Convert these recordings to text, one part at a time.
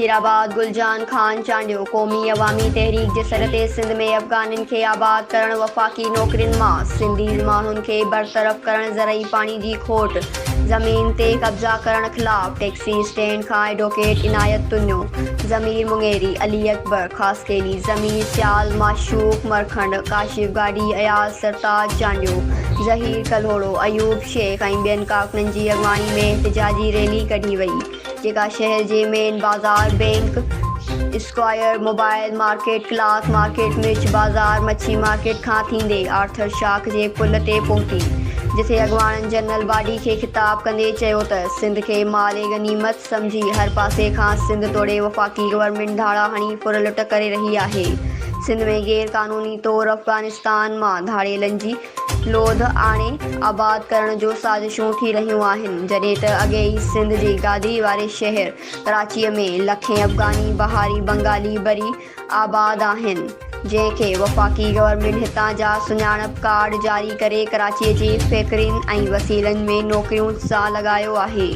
نصيرآباد، گلجان خان چانڊيو، قومي عوامي تحريڪ جي سڏ تي سنڌ ۾ افغانين کي آباد ڪرڻ، وفاقي نوڪرين مان سنڌي ماڻهن کي برطرف ڪرڻ، زرعي پاڻي جي کوٽ، زمين تي قبضا ڪرڻ خلاف ٽيڪسي اسٽينڊ کان ايڊووڪيٽ عنايت تنيو، ضمير مڱيري، علي اڪبر خاصخيلي، ضمير سيال، معشوق مرکنڊ، ڪاشف گاڏهي، اياز سرتاج چانڊيو، ظهير ڪلهوڙو، ايوب شيخ ۽ ٻين ڪارڪنن جي اڳواڻي ۾ احتجاجي ريلي ڪڍي وئي. جيڪا شهر جي مين بازار bank square, mobile market, cloth market, مرچ بازار، مڇي مارڪيٽ کان ٿيندي آرٿر شاخ جي پل تي پهتي، جتي اڳواڻن جنرل باڊي کي خطاب ڪندي چيو ته سنڌ کي مال غنيمت سمجهي هر پاسي کان سنڌ توڙي وفاقي گورنمينٽ ڌاڙا هڻي ڦر لٽ ڪري رهي آهي، سنڌ ۾ غير قانوني طور افغانستان مان ڌاڙيلن جي لوڌ آڻي آباد ڪرڻ جو سازشون ٿي رهيون آهن، جڏهن ته اڳي ئي سنڌ جي گادي واري شهر ڪراچيء ۾ لکين افغاني، بهاري، بنگالي بري آباد آهن، جنهن کي وفاقي گورنمينٽ هتان جا سڃاڻپ ڪارڊ جاري ڪري ڪراچيء جي فيڪٽرين ۽ وسيلن ۾ نوڪريون سان لڳايو آهي،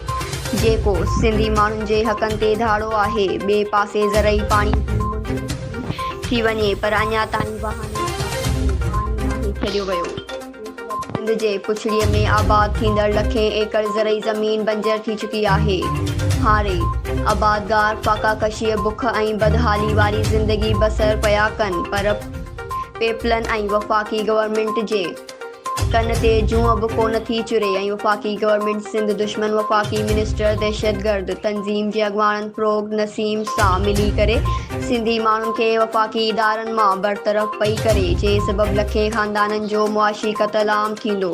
جيڪو سنڌي ماڻهن جي حقن تي ڌاڙو آهي، ٻئي پاسي زرعي پاڻي جي مند وسي ٿي وڃي پر اڃا تائين واهن ۽ شاخن ۾ پاڻي ناهي ڇڏيو ويو، جنهن سبب سنڌ جي پڇڙيء ۾ آباد ٿيندڙ لکين ايڪڙ زرعي زمين بنجر ٿي چڪي آهي. هاري، آبادگار فاقا ڪشيء، بک ۽ بدحالي واري زندگي بسر پيا ڪن پر پيپلن ۽ وفاقي گورنمينٽ جي ڪن تي جونء به ڪونه ٿي چري ۽ وفاقي گورنمينٽ سنڌ دشمن وفاقي منسٽر دهشتگرد تنظيم جي اڳواڻن فروغ نسيم سان ملي ڪري سنڌي ماڻهن کي وفاقي ادارن مان برطرف پئي ڪري جنهن سبب لکين خاندانن جو معاشي قتل عام ٿيندو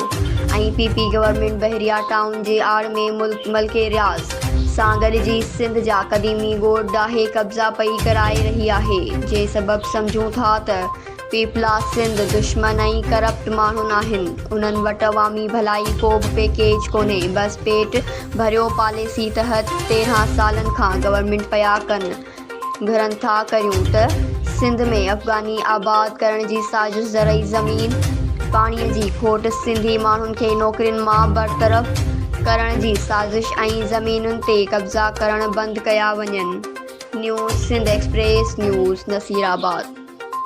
۽ P P government Bahria town جي آڙ ۾ ملڪ رياض سان گڏجي سنڌ جا قديمي ڳوٺ ڊاهي قبضا پئي ڪرائي رهي آهي جنهن سبب سمجهون ٿا ته پيپلا سنڌ دشمن ۽ ڪرپٽ ماڻهن آهن انهن وٽ عوامي ڀلائي ڪو به پيڪيج ڪونهي بس پيٽ ڀريو پاليسي تحت 13 سالن کان گورنمينٽ پيا ڪن گهرن ٿا ڪريون ته سنڌ ۾ افغاني آباد ڪرڻ جي سازش زرعي زمين پاڻي جي کوٽ سنڌي ماڻهن کي نوڪرين مان برطرف ڪرڻ جي سازش ۽ زمينن تي قبضا ڪرڻ بند ڪيا وڃن. New Sindh express news Nasirabad.